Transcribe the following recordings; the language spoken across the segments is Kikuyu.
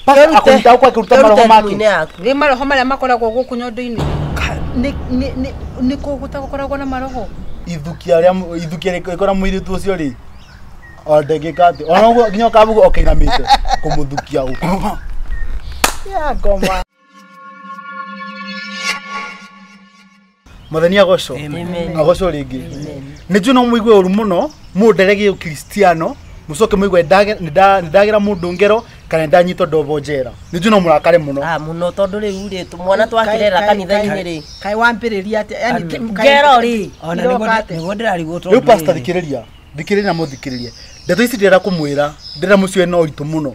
Pastor akũnyita gũkũ akĩruta maroho make. Rĩ maroho marĩa makoragwo gũkũ nyondo-inĩ nĩ kũ gũtagũkoragwo na maroho? Ithukia rĩa ithukia rĩkora mũirĩtu ũcio rĩ o ndĩngĩka atĩ ona ũguo nginya ũkabuga ũkĩinamĩte kũmũthukia gũkũ. Ya ngoma. Mwathani agocwo. Agocwo rĩngĩ. Nĩ njũĩ no mũigue ũru mũno mũndere gĩũkristiano mũcoke mũigue nĩ ndagera mũndũ ngero kana nĩ ndanyitwo ndobo njera. Nĩ njũĩ no mũrakare mũno. Ah mũno tondũ rĩu rĩ mwana twakĩrera kanitha-inĩ rĩ. Kaĩ wambĩrĩria atĩa? Yani Ngero rĩ. Ona nĩguo ndĩrarigwo tondũ Rĩu pastor thikĩrĩria. Thikĩrĩria na mũthikĩrĩrie. Ndeto ici ndĩrenda kũmwĩra ndĩrenda mũcioe na ũritũ mũno.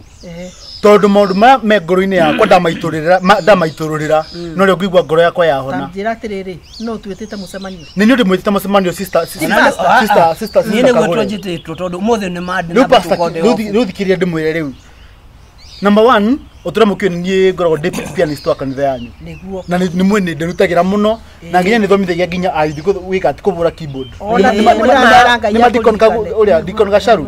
Tondũ maũndũ maya me ngoro-inĩ yakwa ndamaitũrũrĩra ndamaitũrũrĩra no rĩo ngũigua ngoro yakwa yahona. Njĩra atĩrĩrĩ, no twĩtĩte mũcemanio. Nĩ niĩ ndĩmwĩtĩte mũcemanio sister sister sister sister niĩ sister nĩguo Kagũre. twanjĩtĩtwo tondũ ũmũthĩ nĩ mandĩ Rĩu pastor rĩu thikĩrĩria ndĩmwĩre rĩu. Number 1 ũtũra mũkĩũĩ nĩ niĩ ngoragwo ndĩ pianist wa kanitha yanyu. Nĩguo. Na nĩ mwĩ nĩ ndĩrutagĩra mũno na nginya nĩ thomithagia nginya aithi gwĩka atĩ kũbũra keyboard. Ona Nĩ ma- nĩ nĩ ma- ndĩrera Ngai nĩ ma Deacon akũririkane. ũrĩa Deacon Gacaru.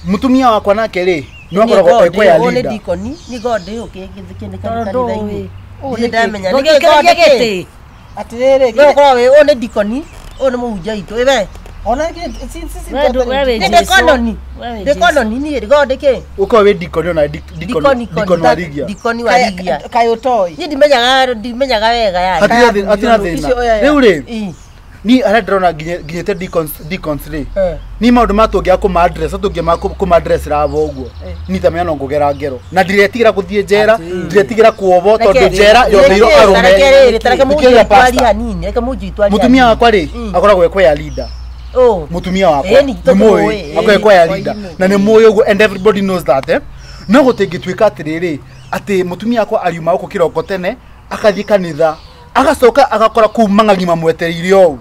Mũtumia wakwa nake rĩ nĩ wakoragwo e choir Nĩ leader. dikoni nĩ God ũkĩgĩthikĩ Tondũ kanitha-inĩ. ũũ Ndirĩ nĩkĩ? ndamenya. Nĩkĩ Ndũngĩkĩrĩria God kĩ? gĩtĩ. Atĩrĩrĩ, Nĩ ũkorwo wĩ ũyũ nĩ dikoni ũyũ nĩ mũhunjia witũ ĩwe. ona We wĩ Nĩ Jesũ. dikononi. We wĩ Jesũ. Dikononi niĩ God kĩ? Ũkorwo wĩ deacon ona deacon deacon wa rigia. Dikoni wa rigia. Kaĩ ũtoĩ. Niĩ ndimenyaga wega yani. Hatirĩ na thĩna. Icio, oya, Rĩu rĩ Ĩ. ni arĩa ndĩrona nginyĩte deacons rĩ ni maũndũ ma tũngĩaga kũma address tũngĩama kũma address ravo ũguo ni tamenya no ngũgera ngero na ndiretigĩra gũthiĩ njera ndiretigĩra kuobo tondũ njera yombĩirwo arũme. Tareke rĩrĩ, tareke mũhunjia Thikĩrĩria witũ arie pastor. hanini, reke mũhunjia witũ arie Mũtumia hanini. wakwa rĩ akoragwo e choir leader. Ũ. Mũtumia wakwa Ĩni, nĩ tũmũĩ, mũĩ akoragwo e choir leader na nĩ mũĩ ũguo and everybody knows that no gũtingĩtuĩka atĩrĩrĩ atĩ mũtumia wakwa ariuma gũkũ kĩroko tene akathiĩ kanitha agacoka agakora kũu mang'ang'i mamwetereire ũũ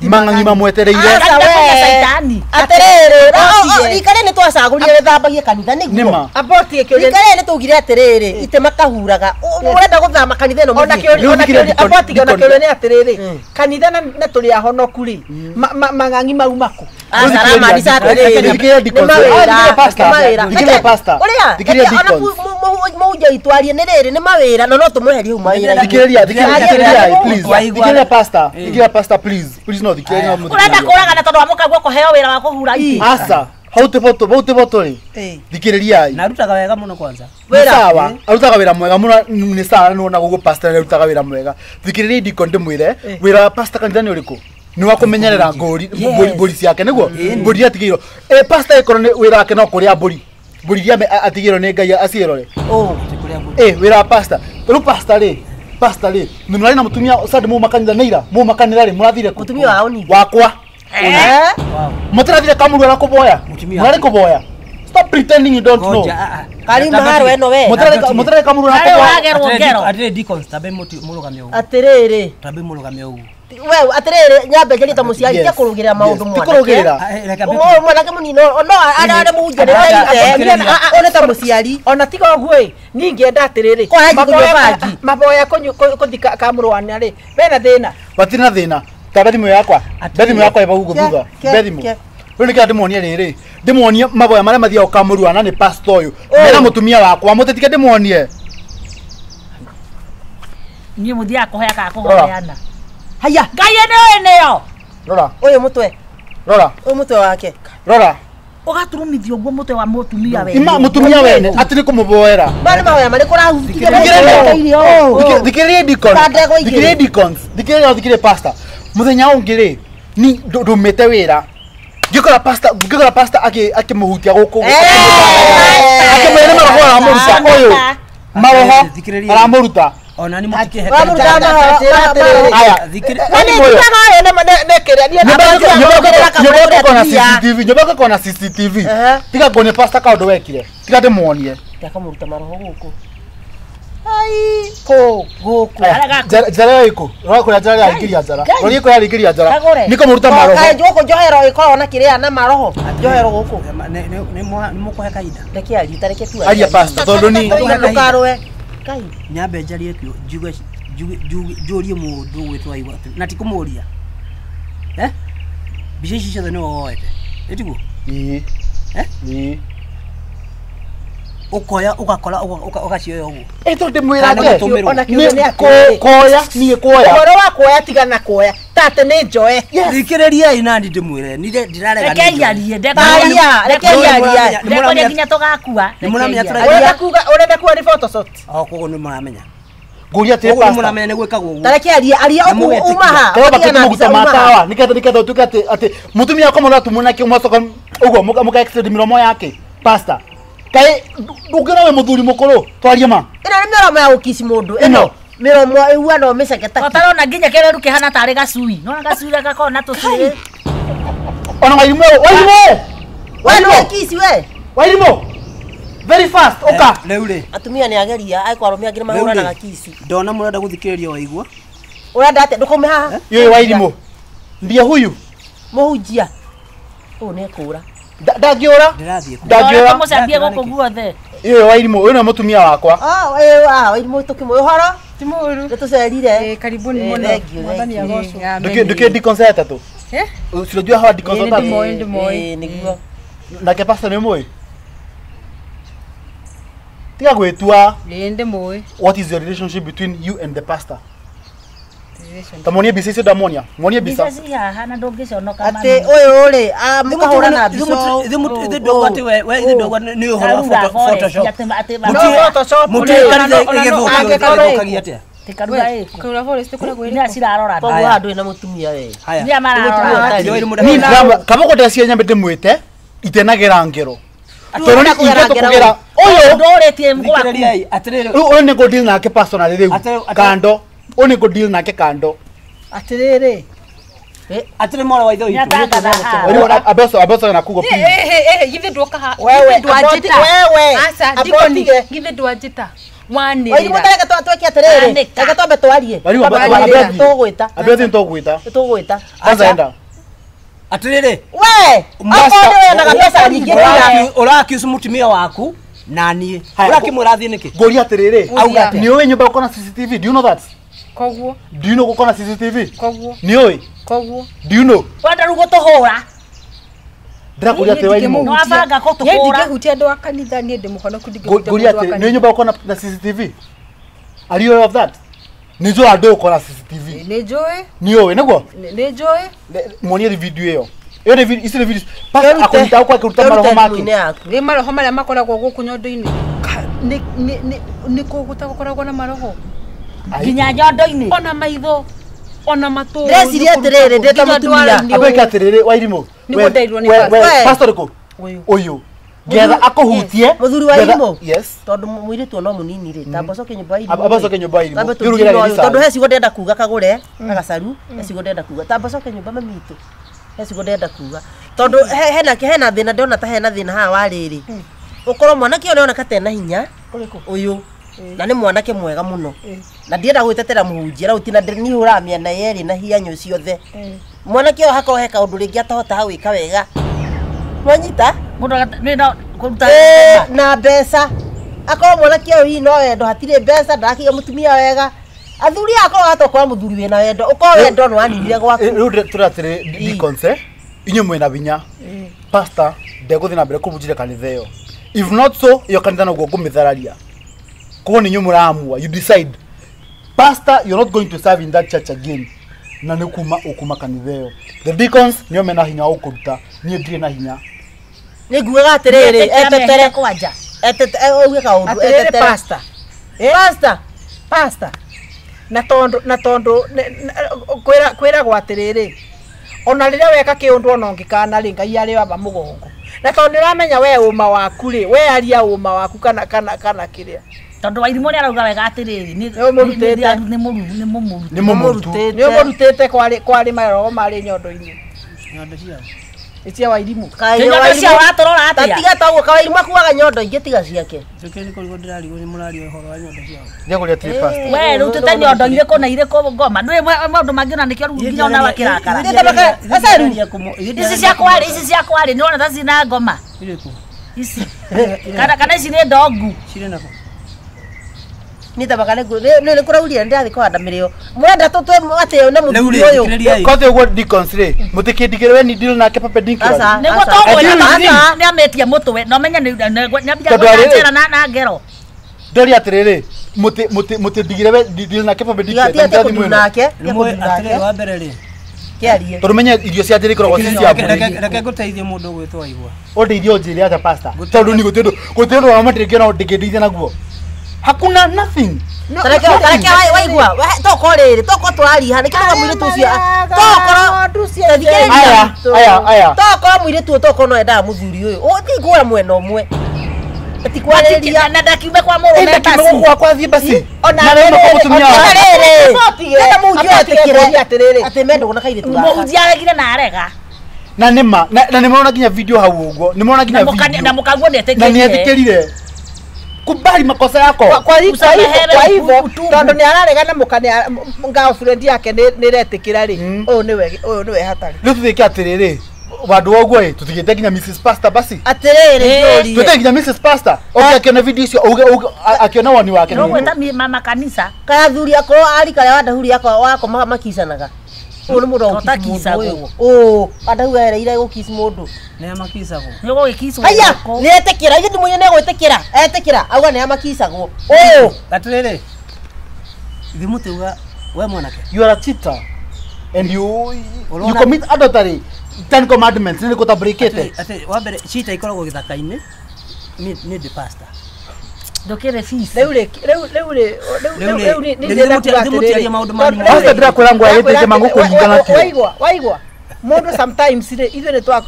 mang'ang'i mamwetereire. Aca we. Caitani. Atĩrĩrĩ, rika rĩrĩ nĩ twacagũrire rĩthambagie kanitha nĩguo. Nĩma. Abotie kĩũria. Rika rĩrĩ nĩ twaugire atĩrĩrĩ itĩ makahuraga ũrenda gũthama kanitha ĩno Ona mũthiĩ. kĩũria Rĩu ona thikĩrĩria kĩũria Deacon- abotie ona Deacon- kĩũria nĩ atĩrĩrĩ, kanitha na tũrĩ ahonoku rĩ, mang'ang'i mau makũ? Aca ramaanisha atĩrĩrĩ, Thikĩrĩria nĩ deacons. mawĩra, Ah, thikĩrĩria pastor. nĩ mawĩra. Thikĩrĩria pastor. Ũrĩa, Thikĩrĩria reke ona deacons. mũhunjia witũ arie nĩ rĩrĩ nĩ mawĩra na no tũmweherie hau mawĩra-inĩ. Thikĩrĩria thikĩrĩria thikĩrĩria please. Waigua. Thikĩrĩria pastor. Thikĩrĩria pastor please. Please no thikĩrĩria no Ũrenda mũthikĩrĩria. kũragana tondũ wa mũkaguo kũheo wĩra wa kũhura itĩ. Aca hau tĩbo hau tĩbo tũrĩ. Thikĩrĩriai. Na arutaga wega mũno kwanza. Nĩ sawa arutaga wĩra mwega mũno nĩ sawa nĩ wona guguo pastor nĩ arutaga wĩra mwega. Thikĩrĩria deacon ndĩmwĩre wĩra wa pastor kanitha nĩ ũrĩkũ? Nĩ wa kũmenyerera ngũri mbũri ciake nĩguo mbũri iria atigĩirwo. Pastor ĩkorwo nĩ wĩra wake no kũrĩa mbũri mbũri iria atigĩirwo nĩ Ngai aciĩrore. Ũ. Wĩra wa pastor rĩu pastor rĩ pastor rĩ nĩ mũrarĩ na mũtumia Sunday muma kanitha nĩ ira muma kanitha rĩ mũrathire kũ? Mũtumia wao ningĩ? Wakwa. Mũtirathire kamũru kũboya Mũtumia mũrarĩ kũboya. Stop pretending you don't know. Ngoja, ah, ah. Karima harwa ĩno we. Mũtirarĩ kamũru Harĩ kũboya. wagerwo ngero. Atĩrĩ deacons, tambe mũrũgame ũguo. Atĩrĩrĩ. Tambe mũrũgame ũguo. We atĩrĩrĩ nyambe njarie ta mũciari Yes. tia kũrũgĩrĩra maũndũ Yes. Ti kũrũgĩrĩra. Ah, reke ambe Ũmwe mwanake mũnini no arĩ mũhunjia nĩ Thikĩrĩria. ũyũ nĩ ta mũciari. Ona tiga ũguo ĩ, niĩ ingĩenda atĩrĩrĩ, Kwa hanji kũnyua bangi. maboya kũthi kamũrwana rĩ mena thĩna. Matirĩ na thĩna ta be thimũ yakwa be thimũ yakwa ĩba gũkũ thutha be thimũ rĩu nĩkĩo ndĩmuonie rĩrĩ ndĩmuonie maboya marĩa mathiaga kamũruana nĩ pastor ũyũ mena mũtumia wakwa mũtĩtige ndĩmuonie. Niĩ mũthiaga kũhoya kana kũhoyana. Haya. Ngai nĩũĩ nĩyo. Rora. Ũyũ mũtwe. Rora. Ũyũ mũtwe wake. Rora. Ũgaturumithio ũguo mũtwe wa mũtumia wene. Ima mũtumia wene atĩ nĩ kũmũboera. Maya nĩ mahoya marĩkũ ũrahunjia? Thikĩrĩria. Thikĩrĩria deacon. Ta ndegwa igĩrĩ. Thikĩrĩria deacons. Thikĩrĩria thikĩrĩria pastor. Mũthenya ũngĩ rĩ ni ndumĩte wĩra ngĩkora pastor akĩmũhutia gũkũ akĩmwĩra nĩ maroho aramũruta ũyũ maroho Thikĩrĩria. aramũruta. Ona nĩ mũtikĩhe Wamũruta mahoya. Aya. Thikĩrĩria. Wani njugaga ũyũ nĩ kĩrĩa niĩ Nyũmba ĩko kona CCTV nyũmba ĩko kona CCTV. Ehe. Tiga nguonie pastor kaũndũ wekire tiga ndĩmuonie. Ndakamũruta maroho gũkũ. Ai, kũ gũkũ. Aya, njara ĩyo ĩkũ rora kũrĩa njara ĩraingĩria njara Ngai. roria kũrĩa ĩraingĩria njara Kagũre. nĩ kũmũruta maroho. Kaĩ gũkũ njohero ĩkoragwo na kĩrĩa na maroho. Njohero gũkũ. Nĩ mũkũhe kahinda. Reke arie, ta reke tu arie. Aria pastor tondũ ni Ndũkarũe. Ngai. Nyambe njarie kĩo njuge njũrie mũndũ gwĩtwo aigua na ti kũmũria mbica ici ciothe nĩwe woete ĩtiguo? Ĩĩ. Eh? Ĩĩ. Ukoya ugakora ugacioya uguo. Ito ndimwira ate ona kiugo ni atĩ koya niĩ kuoya. Ũhoro wa kuoya tigana kuoya tate nĩ njoe. Thikĩrĩriai nani ndĩmwĩre ni ndirarega. Reke yarie ndekwaria ndekwaria nginya tũgakua. Nĩ mũramenya ũrenda kuga nĩ photoshop. O koguo nĩ mũramenya. Nguria atĩ pastor. Mũramenya nĩ gwĩkagwo ũguo. Tareke arie aria uma ha. Maguta ma tawa niketha ũtuĩke atĩ atĩ mũtumia wakwa mũratumwo nake mwacoka ũguo mũka extend mĩromo yake pastor. Kai ndũngĩona we mũthuri mũkũrũ twarie ma. Ĩno nĩ mĩromo ya gũkici mũndũ ĩno. Mĩromo ĩhuana no mĩceke ta. Ũtarona nginya kĩreru kĩhana tarĩ gacui. Nona gacui gagakorwo na tũcuĩ. Ona Wairimũ, Wairimũ. We nĩ kici we. Wairimũ. Very fast oka. Rĩu rĩ. Atumia nĩ ageria angĩkorwo arũme angĩ nĩ mahũranaga kici. Ndona mũrenda gũthikĩrĩria waigua. Ũrenda atĩa ndũkaume haha. Yeye Wairimũ. Ndiye huyu. Mũhunjia. Ũyũ nĩ ekũra. Ndangĩũra. Ndĩrathiĩ. Ndangĩũra. Mũcambie gũkũ guothe. Yeye Wairimũ ũyũ nĩ mũtumia wakwa. Ah, Wairimũ tũkĩmũĩ ũhoro. Ti mũũru. Nĩ tũcerire. Karibuni mũno. Mwathani agocwo. Ndũkĩ deacons atatũ. Eh? Unajua hawa deacons atatũ. Ndĩmoĩ ndĩmoĩ. Nĩguo. Nake pastor nĩ ũmũĩ? Tiga gwĩtua. Ĩĩ ndĩmũĩ. What is your relationship between you and the pastor? Ta muonie mbica icio ndamuonia. Muonie mbica. Mbica ci haha na ndũngĩconoka mami. Atĩ ũyũ rĩ, mũkahũrana mbica. Ithe ndauga atĩ we ithe ndauga nĩ ũhoro wa Photoshop. No Photoshop. Mũtiĩ kanitha ĩgĩthũkagia atĩa? Tikaruga ĩkũ. Karuga forest ĩkoragwo ĩrĩkũ? Nĩ cirarora. Koguo haha ndũrĩ na mũtumia we. Nĩ mararora. Niĩ ndĩramba kaboko ndeciria nyambe ndĩmwĩte itenagera ngero. Tondũ nĩ ingĩhota kũgera ũyũ ndũrĩtie mgwaku. Atĩrĩrĩ ũyũ nĩ ngũ deal nake personally rĩu kando. Ũyũ nĩ ngũ deal nake kando. Atĩrĩrĩ. Atĩrĩ mwana wa ithe witũ. Abeso abeso na kugo please. Eh githĩ ndwoka ha. Wewe ndwanjĩta. Wewe. Aca ndikoni githĩ ndwanjĩta. Wanĩrĩra. Wairimũ tareke tweke atĩrĩrĩ. Reke twambe twarie. Tũgwĩta. Abeso nĩ tũgwĩta. Tũgwĩta. Kwanza enda. Atĩrĩrĩ. We. Akorwo nĩ wendaga mbeca nyingĩ tiga. Ũrakiucu mũtumia waku na niĩ. Ũrakĩmwĩra athiĩ nĩkĩ? Ngũria atĩrĩrĩ. Auga atĩa? Nĩ ũĩ nyũmba gũkorwo na CCTV? Do you know that? Koguo. Do you know gũkorwo na CCTV? Koguo. Nĩ ũĩ? Koguo. Do you know? Wenda rĩu gũtũhũra. Ndĩrakũria atĩ Wairimũ. Nĩ wabanga gũtũhũra. Niĩ ndingĩhutia andũ a kanitha niĩ ndĩ mũhonoku ndingĩhutia Ngũria mũndũ wa atĩ nĩ kanitha. nyũmba gũkorwo na CCTV? Are you aware of that? Nĩ njũĩ andũ gũkorwo na CCTV. Nĩ njũĩ. Nĩ ũĩ nĩguo? Nĩ njũĩ. Muonie video ĩyo. Ĩyo nĩ video ici nĩ video. Pastor akũnyita gũkũ akĩruta maroho make. Nĩ maroho marĩa makoragwo gũkũ nyondo-inĩ. Nĩ kũ gũtagũkoragwo na maroho? Nginya nyondo-inĩ. Ona maitho. Ona matũ. Ndĩreciria atĩrĩrĩ ndĩ ta mũtumia. Abeke atĩrĩrĩ Wairimũ. Nĩguo nderirwo nĩ pastor. Pastor ũrĩkũ? Ũyũ. Ngetha akũhutie. Mũthuri wa Wairimũ. Yes. Tondũ mũirĩtu no mũnini rĩ, tamba ũcoke nyũmba Wairimũ. Amba ũcoke nyũmba Wairimũ. Tondũ he ciugo ndĩrenda kuga kagũre gacaru, he ciugo ndĩrenda kuga. Tamba ũcoke nyũmba mami witũ. He ciugo ndĩrenda kuga. Tondũ hena thĩna ndĩrona ta hena thĩna haha wa rĩrĩ. Ũkorwo mwanake ũyũ nĩoneka tena hinya. Ũyũ. Na nĩ mwanake mwega mũno. Na ndienda gwĩtetera mũhunjia rau tina niĩ hũraga mĩena yerĩ na hianyũ ciothe. Mwanake ũyũ hakorwo he kaũndũ rĩngĩ atahotaga gwĩka wega. Mwanyita? Mũndũ nĩ kũruta na mbeca. Akorwo mwanake ũyũ hihi no wendo hatirĩ mbeca ndarakĩiga mũtumia wega. Athuri akorwo hatokorwo mũthuri wĩna wendo ũkorwo wendo nĩ waninire gwaku. Rĩu tũrĩ atĩrĩ deacons inyuĩ mwĩna hinya. Pastor ndegũthiĩ na mbere kũbunjĩra kanitha ĩyo. If not so ĩyo kanitha noguo ngũmĩthararia. Koguo nĩ inyuĩ mũramua you decide. Pastor you're not going to serve in that church again. Na nĩ kuma ũkuma kanitha ĩyo. The deacons nĩo mena hinya wa gũkũruta niĩ ndirĩ na hinya. Nĩ ngugaga atĩrĩrĩ etetere kwanja. Etetere auge kaũndũ Atĩrĩrĩ etetere. pastor. Pastor. Pastor. Na tondũ kwĩragwo atĩrĩrĩ ona rĩrĩa weka kĩũndũ ona ũngĩkana rĩ Ngai arĩ aba mũgongo. Na tondũ nĩ ũramenya we ũma waku rĩ, we aria ũma waku kana kana kana kĩrĩa. Tondũ Wairimũ nĩ arauga wega atĩrĩrĩ nĩ ũmũrutĩte nĩ mũmũrutĩte. Nĩ mũmũrutĩte. Nĩ ũmũrutĩte kwarĩ maroho marĩ nyondo-inĩ. Nyondo ciao. Cia Wairimũ. Nyondo ciao ũratũrora atĩa? Tiga ta ũguo Wairimũ akuaga nyondo ingĩ tiga ciake. Njoke nĩ kũrigwo ndĩrarigwo nĩ mũraria ũhoro wa nyondo ciao. Ndĩrakũria atĩrĩ pastor. We rutĩte nyondo irĩkũ na irĩkũ ngoma. Ndũĩ maũndũ mangĩ ona nĩkĩo rĩu nginya ona wakĩrakara. Ici ciakwa rĩ, ici ciakwa rĩ, nĩwona ta cina ngoma. Irĩkũ? Ici. Kana ici nĩ ndongu. Cirĩ nakũ? Ni tabaka nĩ kũrauria ndĩrathiĩ kũhanda mĩrĩo. Mũrenda tũtwe atĩ na mũthuri ũyũ. Kwanza ũguo deacons rĩ, mũtikĩndigĩre we ni deal nake Papa Dinkira. Aca. Nĩguo tũkwĩra nĩ ametie mũtwe na ũmenye nĩ Tondũ na ngero. Ndori atĩrĩrĩ, mũtĩndigĩre we deal nake Papa Dinkira. Tiga kũndu nake. Atĩrĩrĩ wa mbere rĩ. Kĩarie. Tondũ menye irio cia njĩra ikoragwo ci cia mbũri. Reke ngũteithie mũndũ ũgwĩtwo Igwa. Ũndeithie ũnjĩre atĩa pastor? Tondũ ni gũtirĩ ũndũ wa matirĩkĩona ndĩngĩndeithia naguo. Hakuna nothing. Tareke waigua toko rĩrĩ toko tũrariha nĩkĩo tauga mũirĩtu ũcio tokorwo Aya tokorwo mũirĩtu ũyũ tokorwo no endaga mũthuri ũyũ ũthiĩ kũgũra mwena ũmwe ĩtikwarĩrĩria na ndakiume kwa mũrũme basi kwa kwa thiĩ basi Ona na rĩu kwa mũtumia ona rĩrĩ enda mũhunjia etĩkĩre atĩrĩrĩ atĩ mendagwo na kairĩtu gaka mũhunjia aregire na arega na nĩma na nĩmona nginya video hau ũguo nĩmona nginya video na mũkaguo nĩetĩkĩrire na nĩetĩkĩrire kubali makosa yako kwa hivyo tondu ni araregana mukane girlfriend yake ni retikira ri uyu niwe hatari riu tuthike atiriri wandu woguo ĩ tutigite nginya Mrs Pastor basi atiriri tuite nginya Mrs Pastor okay akiona video icio uge akiona woni wake no gweta mama kanisa kaya thuri akorwo ari kaya wandahuri yakwa wako makicanaga uyu ni mundu Otakicagwo. ũũ wandahu ereire gũkiss mũndũ Nĩ amakicagwo. nĩ ũgũgĩkicwo haya nĩ etĩkĩra ithuĩ ndimũnye nĩ egwĩtĩkĩra etĩkĩra auga nĩ amakicagwo ũũ Atĩrĩrĩ. Ithuĩ mũtiuga we mwanake. You are a cheater and you commit adultery. 10 commandments nĩ gũtabreakĩte. Atĩ wa mbere cheater ikoragwo gĩthaka-inĩ. Ni ndĩ pastor. Ndũkĩrĩ fees. Rĩu rĩ rĩu rĩ rĩu rĩu ni ndĩmũtiaria maũndũ manyu. Pastor ndĩrakwĩra ngwa gĩtĩte mangũkũringana kĩo. Waigua mũndũ sometimes rĩ ithuĩ nĩ twa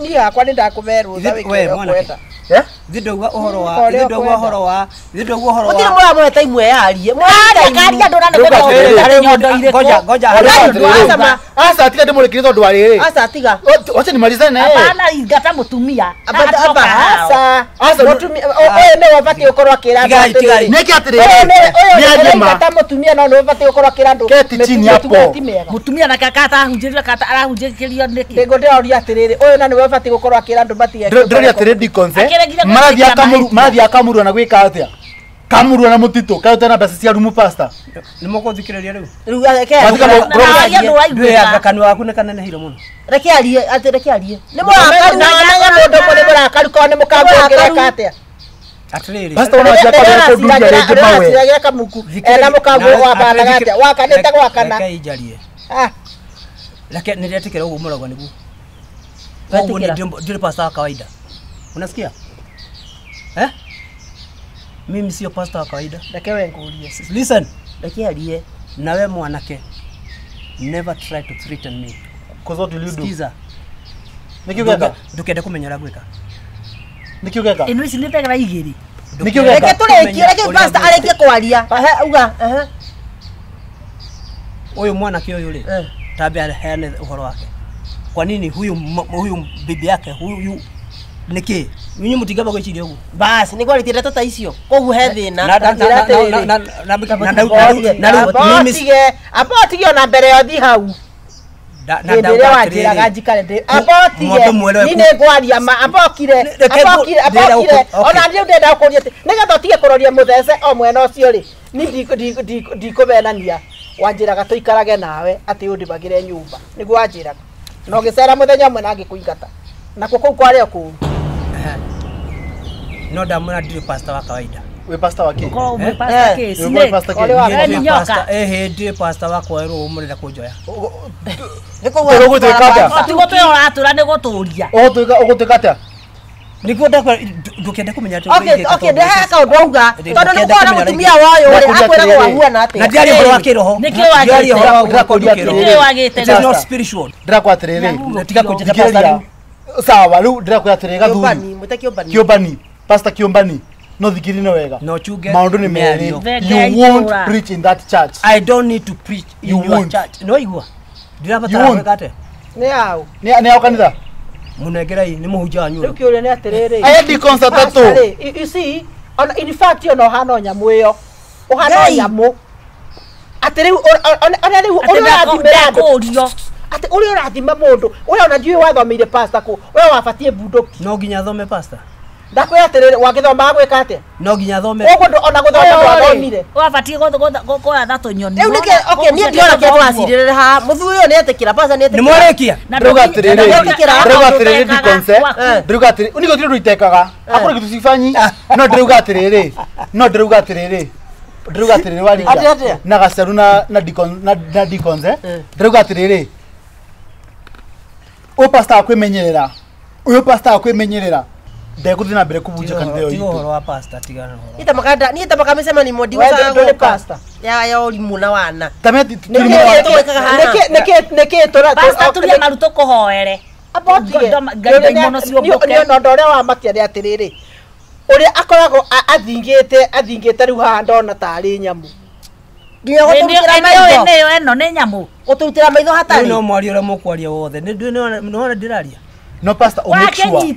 niĩ hakwa nĩ ndakũhe rũtha wĩke We ũrĩa mwanake. ũkwenda. Eh? Ithuĩ ndauga ũhoro wa ithuĩ ndauga ũhoro wa ithuĩ ndauga ũhoro wa Gũtirĩ mũramũhe time yarie. Karia andũ na nĩ Ngoja ngoja Asa tiga ndĩmũrĩkĩrie tondũ wa rĩrĩ. Asa tiga. Wacha nimalizane na yeye. Hapana ingata mũtumia. Asa. Asa mũtumia ũyũ nĩwe ũbatiĩ gũkorwo akĩra andũ atĩrĩrĩ. Nĩkĩ atĩrĩrĩ? Ũyũ nĩwe ingata mũtumia no nĩwe ũbatiĩ gũkorwo akĩra andũ. Keti chini hapo. Mũtumia na kaka atahunjĩrio kata arahunjĩkĩrio nĩkĩ? Ndĩngũ ndĩroria atĩrĩrĩ ũyũ na nĩwe ũbatiĩ gũkorwo akĩra andũ matige. Ndĩroria atĩrĩrĩ Deacons marathiĩ akamurua na gwĩka atĩa? Kamurua na mũtitũ kaĩ ũtena mbeca cia rumu pastor. Nĩ mũkũthikĩrĩria rĩu. Rĩu reke Ndũĩ kanua gaku nĩ kanenehire mũno. Reke arie atĩ reke arie. Nĩ mũrakaru na mũndũ mũrĩ mũrakaru korwo nĩ mũkangũ atĩa? Atĩrĩrĩ. Pastor ona atia kwa kũnduria rĩngĩ mawe. Ndĩraciragia kamuku ena mũkangũ wabanaga atĩa? Wakanĩte gwakana. Reke injarie. Reke nĩndetĩkĩra ũguo mũrauga nĩguo. Ũguo ndirĩ pastor wa kawaida. Unasikia? Eh? Mimi sio pastor wa kawaida. Reke we ngurie. Listen. Reke arie. Na we mwanake. Never try to threaten me. Cause what will you do? Sikiza. Niki ugeka? Ndukende kumenya ũrĩa ngwĩka. Niki ugeka? Ĩno ici nĩ thegera igĩrĩ. Niki ugeka? Reke tũrĩkie, reke pastor arĩkie kwaria. Ehe uga, ehe. Ũyũ mwanake ũyũ rĩ, tambe aheane ũhoro wake. Kwa nini huyu bibi yake huyu niki? Nyinyi mutigaba gwiciria uguo. Bas, nĩ ngwarĩtie ndeto ta icio. Koguo he thĩna. Na Amba ũtige ona mbere ya ũthiĩ hau. Hĩndĩ ĩrĩa wanjĩraga njikare ndĩ amba ũtige niĩ nĩ ngwaria ma amba ũkire amba ũkire ona rĩu ndĩrenda gũkũria atĩ nĩgetha ũtige kũroria mũthece o mwena ũcio rĩ niĩ ndikũmenania wanjĩraga tũikarage nawe atĩ ũndĩmagĩre nyũmba nĩguo wanjĩraga na ũgĩcera mũthenya ũmwe na ngĩkũingata nakuo kũu kwarĩ o kũũru. No ndamwĩra ndirĩ pastor wa kawaida. Wĩ pastor wa kĩ? Korwo wĩ pastor kĩ? Snake. Nyoka. Ehe ndirĩ pastor wa kwerwo mũrenda kũnjoya. Nĩ kũguo Tiguo twĩra ũratwĩra nĩ gũtũria. Ũgũtuĩka atĩa? Nĩguo ndakwĩra ndũkende kũmenya atĩ Okay, okay, ndehe kaũndũ auga tondũ nĩ gũkorwo na mũtumia wa ũyũ rĩ akwĩragwo wahuana atĩa? Na ndiaria ũhoro wa kĩroho. Nĩkĩ wagĩte? Nĩkĩ wagĩte? It is not spiritual. Ndĩrakwa atĩrĩrĩ. Tiga kũnjĩta pastor rĩu. Sawa, rĩu ndĩrakwĩra atĩrĩrĩ gathuri. Kĩũmbani, mwĩte kĩũmbani. Kĩũmbani. Pastor Kĩũmbani. No thikiri wega. No chunge. Maũndũ nĩ merĩ. You won't preach in that church. I don't need to preach in your church. No igua. Ndirabatara gwĩka atĩa? Nĩ hau. Nĩ hau kanitha? Mũnengerei nĩ mũhunjia wanyu. Rĩu kĩũria nĩ atĩrĩrĩ. Aya deacons atatũ. You see, in fact ona ũhana o nyamũ ĩyo. Ũhana o nyamũ. Atĩ rĩu ona rĩu ũrĩa ũrathimĩra andũ. Atĩ ũrĩa ũrathima mũndũ, ũrĩa ona ndiũĩ wathomeire pastor kũ, we wabatiĩ bunduki. No nginya thome pastor. Ndakwĩra atĩrĩrĩ wagĩthomaga gwĩka atĩa? No nginya thome. Koguo ona gũthoma ndwathomire. Wabatiĩ gũatha tũnyoni. Rĩu nĩkĩ okay niĩ ndiona kĩrĩa tũracirĩrĩra haha. Mũthuri ũyũ nĩetĩkĩra, pastor nĩetĩkĩra. Nĩ mwarĩkia? Ndĩrauga atĩrĩrĩ, ndĩrauga atĩrĩrĩ ndikonse. Ndĩrauga atĩrĩrĩ, niko tiri itekaga. Hakuna kitu sifanyi. No ndĩrauga atĩrĩrĩ. No ndĩrauga atĩrĩrĩ. Ndĩrauga atĩrĩrĩ waringa. Na gaceru na na dikonse. Ndĩrauga atĩrĩrĩ. O pastor akwimenyerera. Uyu pastor akwimenyerera. Ndegũthiĩ na mbere kũbunja kanitha ĩyo Tiga itũ. ũhoro wa pastor tigana na ũhoro. Niĩ ta niĩ ta makamĩcemanio We ndigocaga ndũrĩ gũka. pastor. Ya ũrimũ na wana. Tamia Nĩkĩ tũra Pastor turia maru tũkũhoere. Ngai mũno ciũmbũke. Nĩ ona ũndũ ũrĩa wamakia nĩ atĩrĩrĩ ũrĩa akoragwo athingĩte rĩu haha ndona tarĩ nyamũ. Nginya gũtũrutĩra maitho. Nĩyo ĩno nĩ nyamũ. Gũtũrutĩra maitho Rĩu hatarĩ. no mwaria ũrĩa mũkwaria wothe. Nĩ ndĩraria. No pastor, make sure.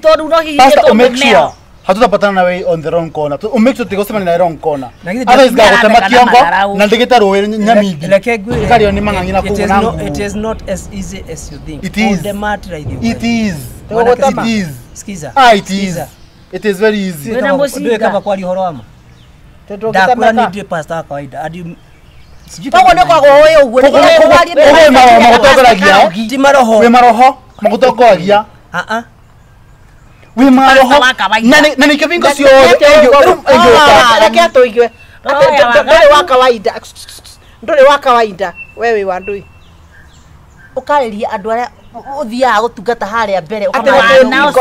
Pastor, make sure. Hatutapatana na wewe on the wrong corner. Make sure tigocemania na wrong corner. Otherwise gagũtema kiongo na ndigĩte rũĩ nyamindi. Reke ngwĩre. Ikario nĩ mang'ang'i na kũu na nguo. It is not as easy as you think. It is. It is. It is. Skiza. Ah, it is. It is very easy. Ndũĩ kaba kwaria ũhoro wa ma. Ndakwĩra niĩ ndirĩ pastor wa kawaida. Koguo nĩ ũkoragwo ũĩ ũguo. Ũguo maroho Ti maroho. Wĩ maroho magũtongoragia. Ah ah. Wĩ maroho na nĩkĩo bingo ciothe Reke atũigue. Ndũrĩ wa kawaida. Ndũrĩ wa kawaida. We wĩ wa ndũi. Ũkarĩria andũ arĩa ũthiaga gũtungata harĩa mbere na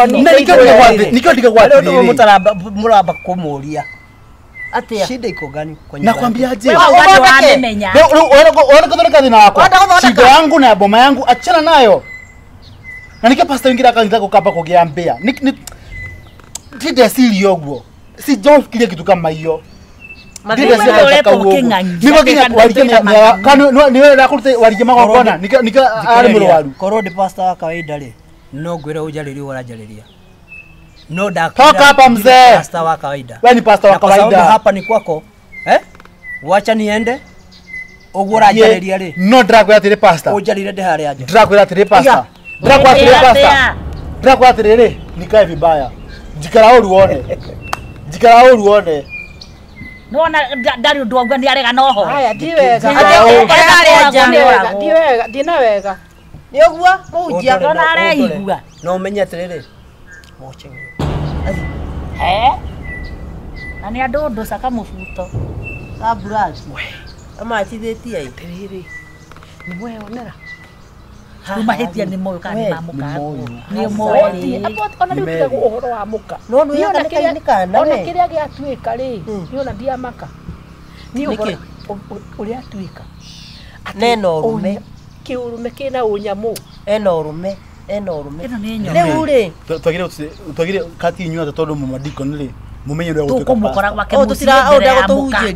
nĩkĩo ndigagwo atĩrĩrĩ mũramba kũmũria atĩa shida iko gani kwa nyumba. Nakwambia aje wewe unaona thina wakwa shida yangu na boma yangu achana nayo. Na nĩkĩo pastor wingira kanitha gũkamba kũgĩa mbĩa ndindeciria ũguo sijofikiria kitu kama hiyo. Korwo ndi pastor wa kawaida rĩ no ngwĩre ũnjarĩrie ũranjarĩria. No ndakwĩra hapa mzee. Pastor wa kawaida. Wewe ni pastor wa kawaida. Hapa ni kwako. Eh? Wacha niende. Ũguo ũranjarĩria rĩ. No ndĩrakwĩra atĩrĩ pastor. Ũnjarĩrie ndĩ harĩa nja. Ndĩrakwĩra atĩrĩ pastor. Ndĩrakwĩra atĩrĩ pastor. Ndĩrakwĩra atĩrĩrĩ nikae vibaya. Njikara ũru wone. Njikara ũru wone. No na ndari ũndũ auga nĩ arega no ho. Haya ndi wega. Ndi wega, ndina wega. Nĩ ũguo mũhunjia ndona areigua. No ũmenye atĩrĩrĩ. Moche. Eh? Na nĩ andũ ndũ caka mũbuto. Ka buraki. Amachithĩtie atĩrĩrĩ. Nĩ mweyonera. Mahĩtia nĩ moyo kana nĩ mamũka. Nĩ moyo. Ona rĩu tiga ũhoro wa mũka. No nĩ ona kĩrĩa kana ona kĩrĩa gĩatuĩka rĩ, nĩ ona ndiamaka. Nĩ ũhoro ũrĩa atuĩka. Neno ũrũme. Kĩũrũme kĩna ũnyamũ. Ena ũrũme. Ena ũrũme. Rĩu rĩ twagire kati inyuĩ atĩ tondũ mũmadikoni rĩ mũmenye ũrĩa gũtuĩka tũkũmũkora gwake mũciĩ mbere ya mũka.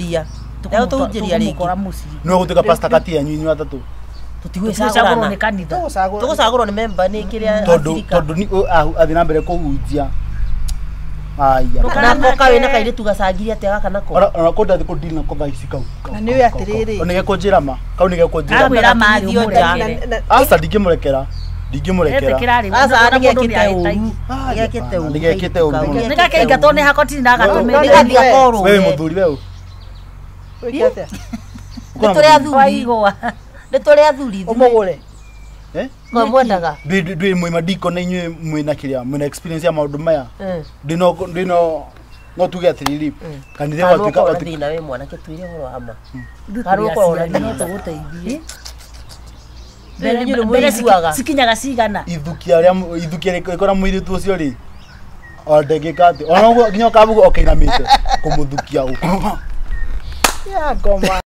Ndagũtũhunjĩria rĩngĩ. Nĩ gũtuĩka pastor kati yanyu inyuĩ atatũ. Tũtigũcagũrwo nĩ kanitha. Tũgũcagũrwo nĩ member nĩ kĩrĩa tondũ nĩ athiĩ na mbere kũhunjia. Aya. Na koka wĩna kairĩtu gacangiri atĩa gaka nako. Ona kũ ndathiĩ kũ deal nako thaa ici kau. Na nĩũĩ atĩrĩrĩ. Ona nĩgekũnjĩra ma. Kau nĩgekũnjĩra. Akwĩra ma rĩ ũmũrekere. Aca ndingĩmũrekera. Ndingĩmũrekera. Aca nĩgekĩte ũru. Nĩgekĩte ũru. Nĩgekĩte ũru. Nĩgakĩingatwo nĩ hakotini na agatũmĩra. Nĩgathiĩ akorwo. Wewe mũthuri wewe. Wĩke atĩa? Nĩ tũrĩ athuri. Nĩ tũrĩ athuri. Ũmũgũre. Eh? Kwa mwendaga. Ndwi mwĩ madiko na inyuĩ mwĩna kĩrĩa mwĩna experience ya maũndũ maya. Ndino no tuge atĩrĩrĩ kanitha watuĩka thĩna wĩ mwanake twĩre ũhoro wa ma. Karwo ũkorwo na no tũgũteithie. Mbere cikinyaga cigana. Ithukia rĩa ithukia rĩkora mũirĩtu ũcio rĩ. O ndengĩka atĩ ona ũguo nginya ũkabuga ũkĩinamĩte kũmũthukia ũguo. Ya ngoma.